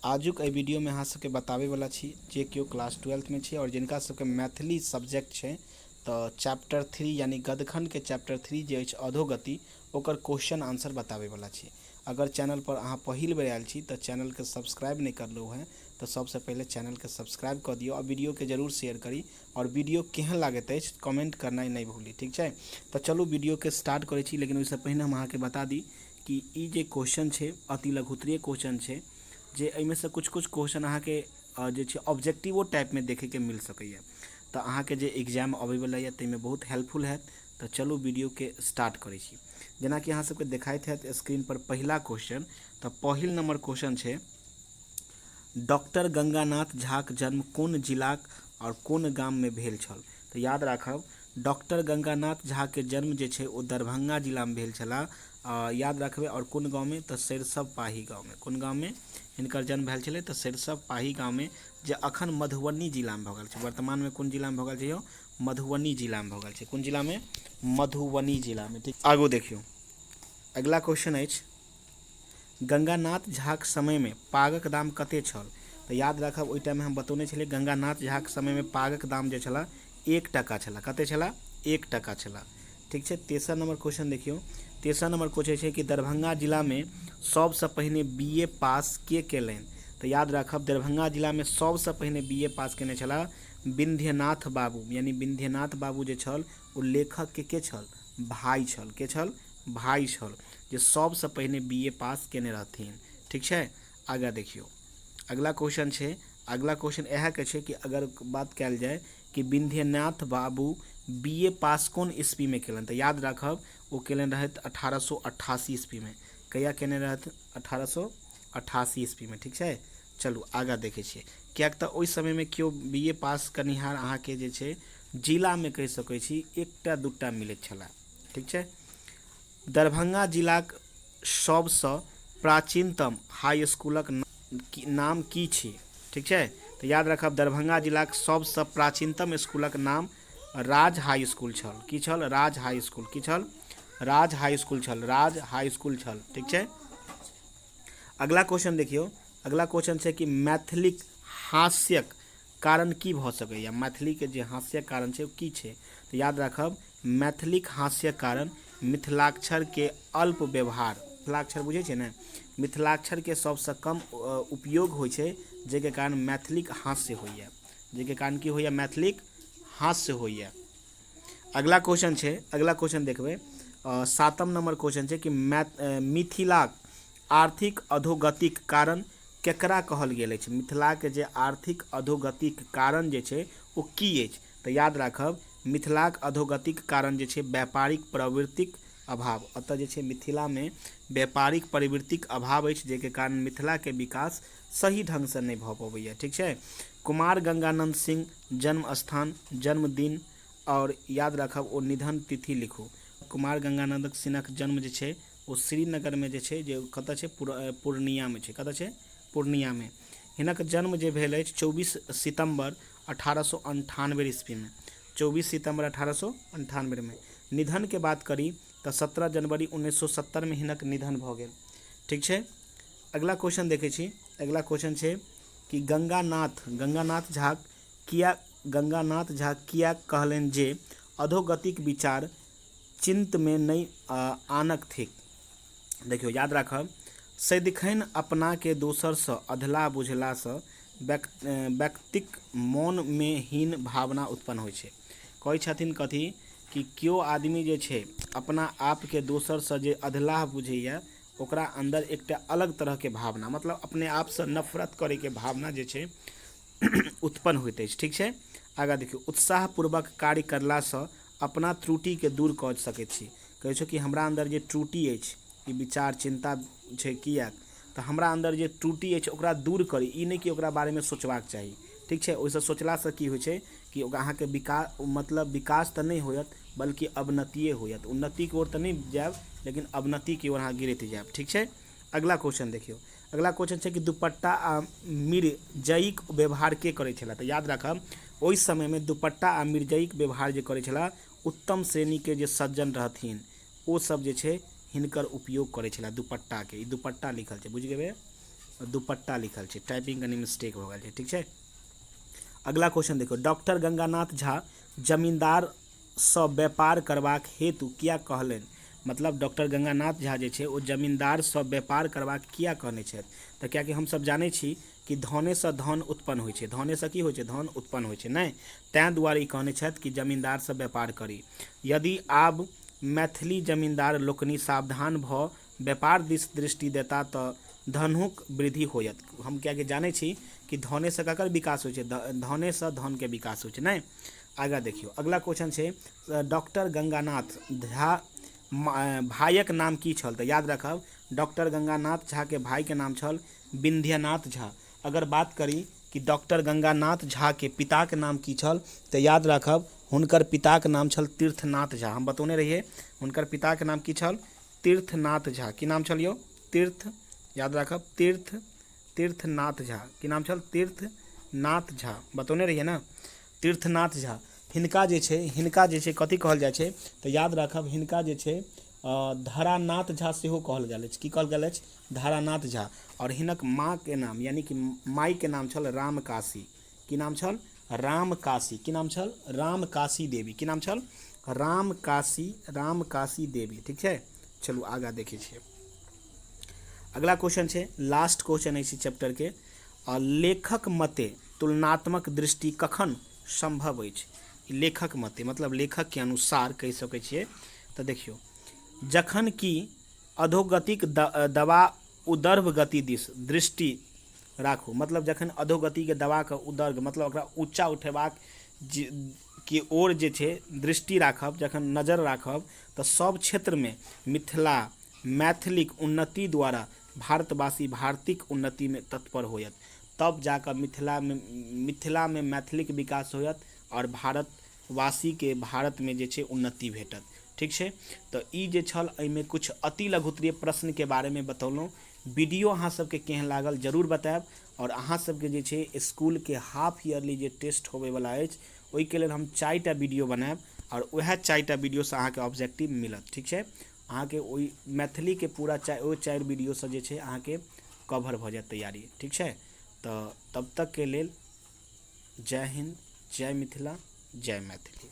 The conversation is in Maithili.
आजुक एहि वीडियोमे अहाँ सबके बताबैवला छी जे केओ क्लास ट्वेल्थमे छी आओर जिनका सबके मैथिली सब्जेक्ट छै तऽ चैप्टर थ्री यानि गदखनके चैप्टर थ्री जे अछि अधोगति ओकर क्वेश्चन आंसर बताबैवला छी। अगर चैनल पर अहाँ पहिल बेर आयल छी तऽ चैनलके सब्सक्राइब नहि करलहुँ हेँ तऽ सबसँ पहिले चैनलके सब्सक्राइब कऽ दियौ आ वीडियोके जरूर शेयर करी आओर वीडियो केहन लागैत अछि कमेंट करनाइ नहि भूली। ठीक छै, तऽ चलू वीडियोके स्टार्ट करै छी, लेकिन ओहिसँ पहिने हम अहाँके बता दी कि ई जे क्वेश्चन छै अति लघुत्तरीय क्वेश्चन छै, जे एहिमे से कुछ कुछ क्वेश्चन अहाँके जे छै ऑब्जेक्टिवो टाइपमे देखैके मिल सकैए, तऽ अहाँके जे एग्जाम अबैवला यऽ ताहिमे बहुत हेल्पफुल हैत। तऽ चलू वीडियोके स्टार्ट करै छी। जेनाकि अहाँ सबके देखाइत हैत स्क्रीन पर पहिला क्वेश्चन, तऽ पहिल नंबर क्वेश्चन छै डॉक्टर गंगानाथ झाक जन्म कोन जिलाक आओर कोन गाममे भेल छल। तऽ याद राखब डॉक्टर गंगानाथ झाके जन्म जे छै ओ दरभंगा जिलामे भेल छलाह, याद रखबै, आओर कोन गाँवमे, तऽ सरिसब पाही गाँवमे। कोन गाँवमे हिनकर जन्म भेल छलै? तऽ सरिसब पाही गाँवमे, जे अखन मधुबनी जिलामे भऽ गेल छै। वर्तमानमे कोन जिलामे भऽ गेल छै यौ? मधुबनी जिलामे भऽ गेल छै। कोन जिलामे? मधुबनी जिलामे। ठीक, आगू देखियौ, अगिला क्वेश्चन अछि गंगानाथ झाक समयमे पागक दाम कते छल। तऽ याद राखब ओहि टाइममे हम बतौने छलियै गंगानाथ झाक समयमे पागक दाम जे छलै 1 टका छलै। कते छलै? 1 टका छलै। ठीक छै, तेसर नंबर क्वेश्चन देखियौ। तेसर नंबर क्वेश्चन छै कि दरभंगा जिलामे सबसँ पहिने बी ए पास के केलनि। तऽ याद राखब दरभंगा जिलामे सबसँ पहिने बी ए पास केने छलाह विंध्यनाथ बाबू, यानी विंध्यनाथ बाबू जे छल ओ लेखकके के छल? भाई छल। के छल? भाई छल, जे सबसँ पहिने बी ए पास केने रहथिन। ठीक छै, आगाँ देखियौ अगला क्वेश्चन छै। अगला क्वेश्चन इएह के छै कि अगर बात कयल जाय कि विंध्यनाथ बाबू बी ए पास कोन ईस्वीमे केलनि, तऽ याद राखब ओ केलनि रहथि 1888 ईस्वीमे। कहिया केने रहथि? 1888 ईस्वीमे। ठीक छै, चलू आगाँ देखै छियै, किएक तऽ ओहि समयमे केओ बी ए पास करनिहार अहाँके जे छै जिलामे कहि सकै छी एकटा दूटा मिलैत छलाह। ठीक छै, दरभंगा जिलाक सबसँ प्राचीनतम हाई स्कूलक नाम की छी? ठीक छै, तऽ याद रखब दरभंगा जिलाक सबसँ प्राचीनतम स्कूलक नाम राज हाई स्कूल छल। की छल? राज हाई स्कूल। की छल? राज हाई स्कूल छल। राज हाई स्कूल छल। ठीक छै, अगला क्वेश्चन देखियौ। अगला क्वेश्चन छै कि मैथिलीक हास्यक कारण की भऽ सकैए? मैथिलीके जे हास्यक कारण छै ओ की छै? तऽ याद राखब मैथिलीक हास्यक कारण मिथिलाक्षरके अल्प व्यवहार। मिथिलाक्षर बुझै छियै ने? मिथिलाक्षरके सबसँ कम उपयोग होइ छै, जाहिके कारण मैथिलीक हास्य होइए। जाहिके कारण की होइए? मैथिलीक हास्य होइए। अगला क्वेश्चन छै, अगला क्वेश्चन देखबै, सातम नंबर क्वेश्चन छै कि मिथिलाक आर्थिक अधोगतिक कारण केकरा कहल गेल अछि? मिथिलाके जे आर्थिक अधोगतिक कारण जे छै ओ की अछि? तऽ याद राखब मिथिलाक अधोगतिक कारण जे छै व्यापारिक प्रवृत्तिक अभाव। एतऽ जे छै मिथिलामे व्यापारिक प्रवृत्तिक अभाव अछि, जाहिके कारण मिथिलाके विकास सही ढङ्गसँ नहि भऽ पबैए। ठीक छै, कुमार गंगानंद सिंह जन्म स्थान, जन्मदिन आओर याद राखब ओ निधन तिथि लिखू। कुमार गंगानंद सिंहक जन्म जे छै ओ श्रीनगरमे जे छै, जे कतऽ छै? पूर्णियामे छै। कतऽ छै? पूर्णियामे। हिनक जन्म जे भेल अछि 24 सितम्बर 1898 ईस्वीमे। 24 सितम्बर 1898मे। निधनके बात करी तऽ 17 जनवरी 1970मे हिनक निधन भऽ गेल। ठीक छै, अगला क्वेश्चन देखै छी। अगला क्वेश्चन छै कि गंगानाथ झा किया कहलनि जे अधोगतिक विचार चिन्तमे नहि आनक थिक। देखियौ याद राखब सदिखन अपनाके दोसरसँ अधलाह बुझलासँ व्यक्तिक मोनमे हीन भावना उत्पन्न होइ छै। कहै छथिन कथी कि केओ आदमी जे छै अपना आपके दोसरसँ जे अधलाह बुझैए ओकरा अन्दर एकटा अलग तरहके भावना, मतलब अपने आपसँ नफरत करैके भावना जे छै उत्पन्न होइत अछि। ठीक छै, आगाँ देखियौ उत्साहपूर्वक कार्य करलासँ अपना त्रुटिके दूर कऽ सकैत छी। कहै छै कि हमरा अन्दर जे त्रुटि अछि, ई विचार चिन्ता छै किएक तऽ हमरा अन्दर जे त्रुटि अछि ओकरा दूर करी, ई नहि कि ओकरा बारेमे सोचबाक चाही। ठीक छै, ओहिसँ सोचलासँ की होइ छै कि ओकरा अहाँके विकास, मतलब विकास तऽ नहि होयत बल्कि अवनतिए होयत। उन्नतिके ओर तऽ नहि जायब लेकिन अवनतिके ओर अहाँ गिरैत जायब। ठीक छै, अगला क्वेश्चन देखियौ। अगला क्वेश्चन छै कि दुपट्टा आ मिरजईक व्यवहार के करै छलाह। तऽ याद राखब ओहि समयमे दुपट्टा आ मिरजईक व्यवहार जे करै छलाह उत्तम श्रेणीके जे सज्जन रहथिन ओ सब जे छै हिनकर उपयोग करै छलाह दुपट्टाके। ई दुपट्टा लिखल छै, बुझि गेबै? दुपट्टा लिखल छै, टाइपिंग कनि मिस्टेक भऽ गेल छै, ठीक छै। अगला क्वेश्चन देखियौ, डॉक्टर गंगानाथ झा जमींदारसँ व्यापार करबाक हेतु किया कहलनि? मतलब डॉक्टर गंगानाथ झा जे छै ओ जमींदारसँ व्यापार करबाक किया कहने छथि? तऽ कियाकि हमसब जानै छी कि धनेसँ धन उत्पन्न होइ छै, धनेसँ की होइ छै? धन उत्पन्न होइ छै, नहि? तैँ दुआरे ई कहने छथि कि जमींदारसँ व्यापार करी। यदि आब मैथिली जमींदार लोकनि सावधान भऽ व्यापार दिस दृष्टि देता तऽ धनहुक वृद्धि होयत। हम कियाकि जानै छी कि धनेसँ ककर विकास होइ छै? धनेसँ धनके विकास होइ छै, नहि? आगाँ देखियौ, अगला क्वेश्चन छै डॉक्टर गंगानाथ झा भायक नाम की छल? तऽ याद राखब डॉक्टर गंगानाथ झा के भाई के नाम छल विंध्यनाथ झा। अगर बात करी कि डॉक्टर गंगानाथ झा के पिता के नाम की छल, तऽ याद राखब हुनकर पिता के नाम छल तीर्थनाथ झा। हम बतौने रहियै हुनकर पिता के नाम की छल? तीर्थनाथ झा। की नाम छल यौ? तीर्थ, याद राखब तीर्थनाथ झा। की नाम छल? तीर्थनाथ झा, बतौने रहियै ने, तीर्थनाथ झा। हिनका जे छै, हिनका जे छै कथी कहल जाइ छै? तऽ याद राखब हिनका जे छै धरानाथ झा सेहो कहल गेल अछि। की कहल गेल अछि? धरानाथ झा। आओर हिनक माँ के नाम यानी कि माई के नाम छल रामकाशी। की नाम छल? रामकाशी। की नाम छल? रामकाशी देवी। की नाम छल? रामकाशी, रामकाशी देवी, ठीक छै। चलू आगाँ देखै छियै। अगला क्वेश्चन छै, लास्ट क्वेश्चन अछि चैप्टर के। लेखक मते तुलनात्मक दृष्टि कखन संभव अछि? लेखक मते मतलब लेखक के अनुसार कहि सकै छियै। तऽ देखियौ, जखन कि अधोगतिक दवा उदर्भ गति दिस दृष्टि राखू, मतलब जखन अधोगतिके दबाकऽ उदर्ग मतलब ओकरा ऊँचा उठेबाक जे के ओर जे छै दृष्टि राखब, जखन नजर राखब तऽ सब क्षेत्रमे मिथिला मैथिलीक उन्नति द्वारा भारतवासी भारतीक उन्नतिमे तत्पर होयत, तब जाकऽ मिथिलामे मैथिलीक विकास होयत आओर भारतवासीके भारतमे जे छै उन्नति भेटत, ठीक छै। तऽ ई जे छल एहिमे किछु अति लघुत्तरीय प्रश्नके बारेमे बतौलहुँ। वीडियो अहाँ सबके केहन लागल जरूर बतायब। आओर अहाँ सबके जे छै इसकुलके हाफ ईयरली जे टेस्ट होबैवला अछि ओहिके लेल हम 4टा वीडियो बनायब आओर वएह 4टा वीडियोसँ अहाँके ऑब्जेक्टिव मिलत, ठीक छै। अहाँके ओहि मैथिलीके पूरा ओहि 4 वीडियोसँ जे छै अहाँके कवर भऽ जायत तैयारी, ठीक छै। तऽ तब तकके लेल जय हिन्द, जय मिथिला, जय मैथिली।